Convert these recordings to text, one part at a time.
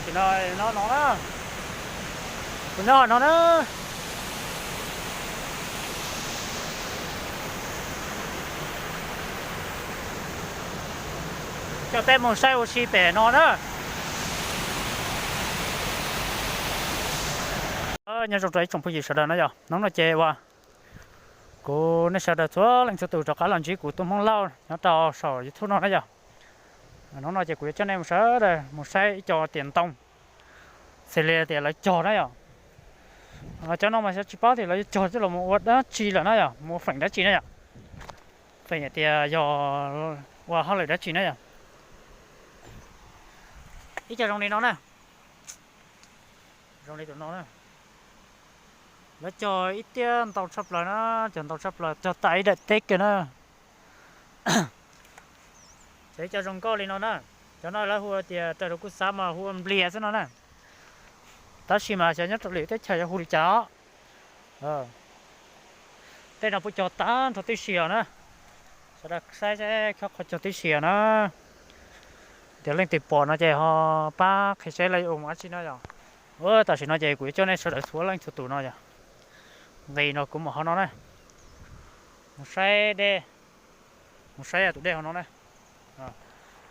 Tam sim no, no no na, kuv nyob no na. Coj peb mus saib ua si pem no na. Nyob zoo rau ib tsoom phooj ywg sawv daws na yom, hnub no ces uas kuv nej sawv daws txhua leej txhua tus rov qab los ntsib kuv tus Hmoob Lauj nyob rau saum YouTube no na yom. Hnub no ces kuv yuav coj nej mus sawv daws mus saib ib co tias ntoo, xws li tias lawv cog na yom. Cov no mas xyov tsis paub tias lawv yuav cog coj los mus ua dab tsi lawm na yom, mus feem dab tsi na yom. Feem tias yog ua hauj lwm dab tsi na yom. Ib co zoo li no na, zoo li tus no na. Lawv cog ib tiab ntau tshaj plaws na, cog ntau tshaj plaws, cog tas ib daim teb kiag na. Cov ib co zoo nkauj li no na, cov no lawv hu tias raws rau kuj xav mas hu ua nplias xwb no na. Tab sis mas xyov nyob rau lwm teb chaws yuav hu li cas os. Tej no puab cog tag nrho tib si os na. Sawv daws saib seb khab qhov cog tib si os na. Tias leej twg pom no ces ho pab qhia seb lawv yuav mus dab tsi no yom. Tam sim no ces kuv yuav coj nej sawv daws txhua leej txhua tus no yom, nqis no kuv mus hauv no na, mus saib dej, mus saib tus dej hauv no na.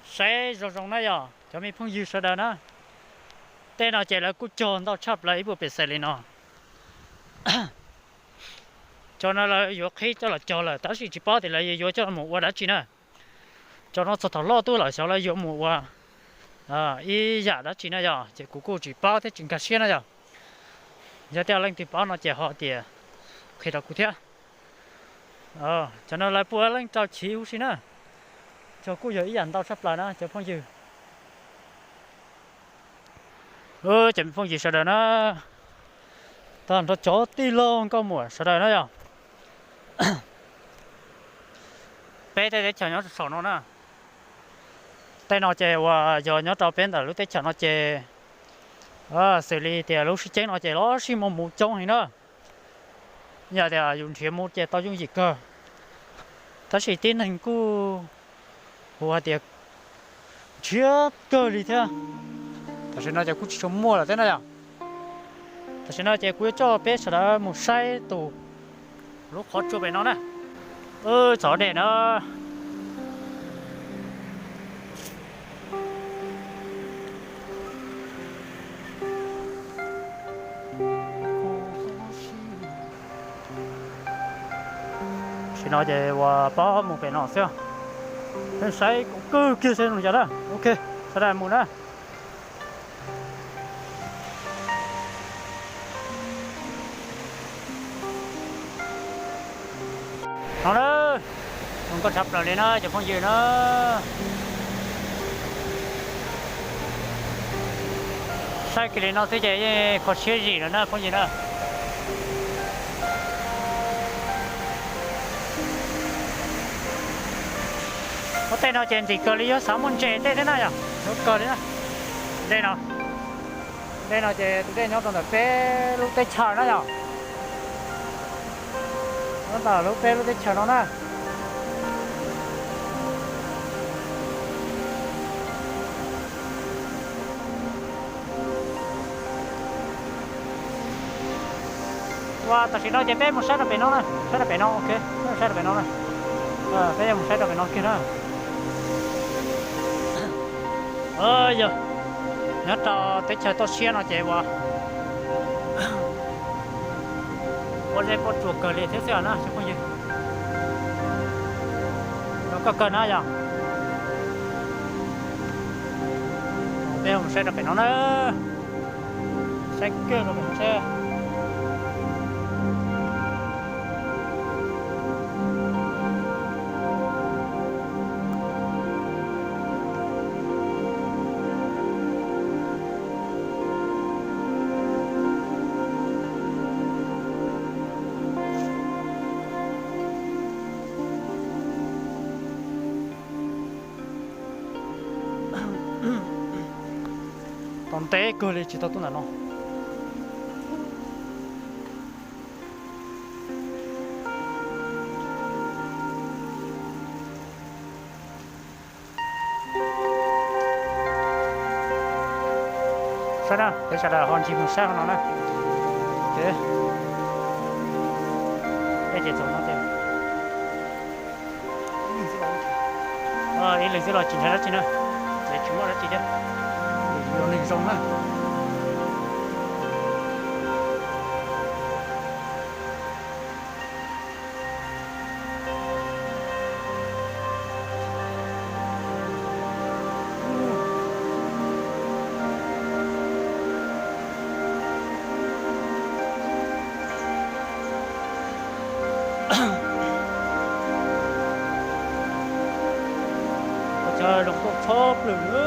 Saib zoo zoo na yom cov me phooj ywg sawv daws na. Tej no ces lawv kuj cog ntau tshaj plaws ib puas pes xees li no. Cov no lawv yuav qhib coj los cog lawm tab sis tsis paub tias lawv yuav coj mus ua dab tsi na. Cov no txog thaum loj tuaj lawm xyov lawv yuav mus ua ib yam dab tsi na yom, ces kuv kuj tsis paub thiab tsis nkag siab na yom. Yog tej leej twg paub no ces ho tias qhia rau kuv thiab. Cov no lawv puav leej rau chiv huv si na. Cog kuj yog ib yam ntau tshaj plaws na cov phooj ywg. Cov me phooj ywg sawv daws na, tag nrho cov tij laug nkauj muam sawv daws na yom. Peb tej teb chaws nyob saum no na. Tej no ces uas yog nyob rau peb ntawm lub teb chaws no ces xws li tias lub sib ceeb no ces los sib muaj mus coob heev na. Yog tias yus nrhiav mus ces tau yooj yim kawg, tab sis tib neeg kuj hu hais tias nrhiav kawg li thiab. Tam sim no ces kuj tsis tshua muaj lawm thiab na yom. Tam sim no ces kuv yuav coj peb sawv daws mus saib tus lub qhov tsua pem no na. Txog dej na. Tam sim no ces uas pab mus pem no xwb. Peb saib kawg kiag saib zoo li cas na. Ok, sawv daws mus na. No na, zoo nkauj tshaj plaws li na cov phooj ywg na. Saib kiag li no xwb ces yeej kho siab zim lawm na phooj ywg na. Ua tej no ces ntxim kawg li, yuav xav muaj ntses tej thiab na yom, yuav kawg li na. Dej no, dej no ces tus dej nyob rau ntawm peb lub teb chaws na yom. Nyob ntawm lub peb lub teb chaws no na. Ua tam sim no ces peb mus saib rau pem no na, saib rau pem no, ok, peb mus saib rau pem no na. Peb yuav mus saib rau pem no kiag na. Yog nyob rau teb chaws toj siab no ces ua, ua zeb pob tsuas kawg li thiab xwb na cov phooj ywg. Zoo nkauj kawg na yom. Peb mus saib rau pem no na. Saib kiag rau pem no seb. Tau ntev kawg li tsis tau tuaj ntawm no. Saib na, peb sawv daws ho ncig mus saib hauv no na. Ces, ces txog no ces, ib leeg xwb los tsis ntshai dab tsi na, ces tsis muaj dab tsi thiab, yuav neeg zoo na. Ua cas zoo nkauj tshaj plaws na.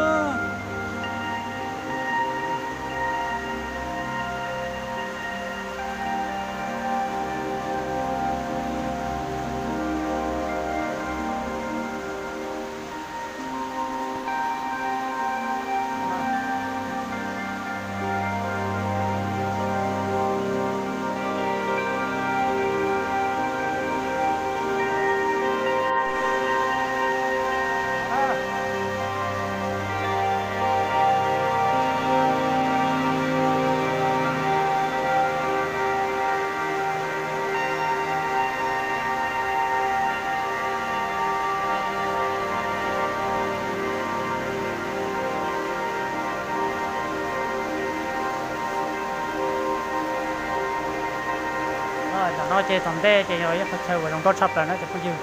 Tam no ces tom ntej ces yog ib qhov chaw uas zoo nkauj tshaj plaws na cov phooj ywg.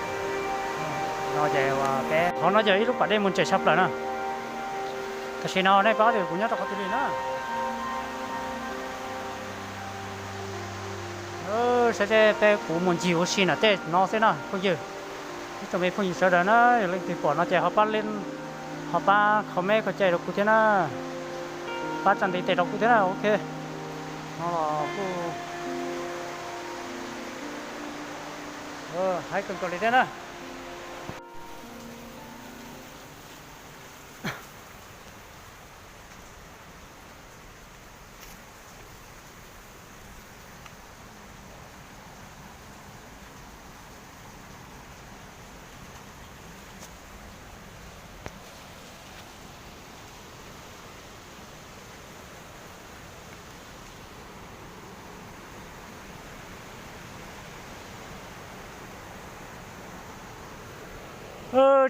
No ces peb, qhov no yog ib lub pas dej muaj ntses tshaj plaws na. Tam sim no nej pom tias kuv nyob rau qhov twg li na. Saib seb peb kuv mus ncig ua si nram tej no xwb na phooj ywg. Ib tsoom me phooj ywg sawv daws na, yog leej twg pom no ces ho pab, ho pab comment koj cai rau kuv thiab na. Pab tsa ntiv tes rau kuv thiab na, ok. No los kuj haib kawg nkaus li thiab na.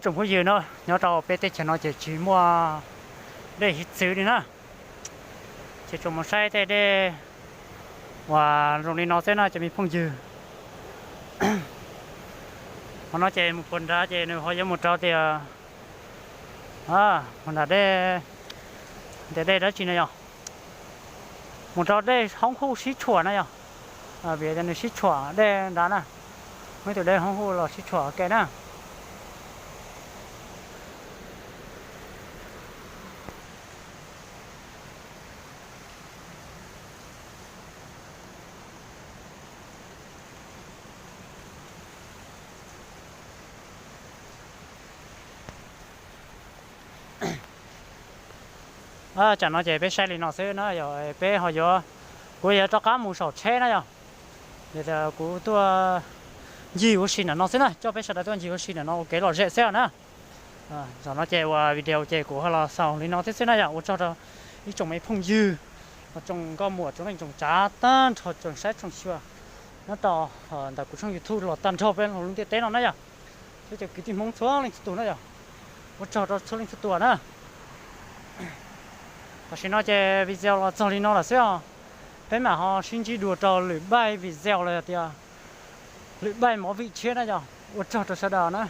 Tsoom phooj ywg na, nyob rau peb teb chaws no ces tsis muaj dej hiv txwv li na, ces tsuas mus saib tej dej uas zoo li no xwb na cov me phooj ywg. Qhov no ces mus puag nrad ces nws ho yuav mus rau tias, mus nram dej, ntiaj dej dab tsi no yog, mus rau dej Hoob Huj sib tshuam na yog, vim tias nws sib tshuam dej nrad na, muaj ib tug dej Hoob Huj los sib tshuam ke na. Tsam no ces peb saib li no xwb na yog, peb ho yuav, kuv yuav rov qab mus saum tsheb na yog. Yog tias kuv tuaj ncig ua si ntawm no xwb na, coj peb sawv daws tuaj ncig ua si ntawm no ua kev lom zem xwb na. Zaum no ces ua video ces kuv ho los xaus li no thiab xwb na yom. Ua tsaug rau ib tsoom me phooj ywg, tsoom nkauj muam, tsoom neej tsoom tsav tag nrho, tsoom saib tsoom xyuas nyob rau ntawm kuv tshooj YouTube los tag nrho peb hauv lub ntiaj teb no na yom. Thiab cov kwv tij Hmoob txhua leej txhua tus na yom, ua tsaug rau txhua leej txhua tus na. Tam sim no ces video los txog li no lawm xwb os. Peb mam ho sib ntsib dua rau lwm npaj video los yog tias lwm npaj movie tshiab na yom. Ua tsaug rau sawv daws na.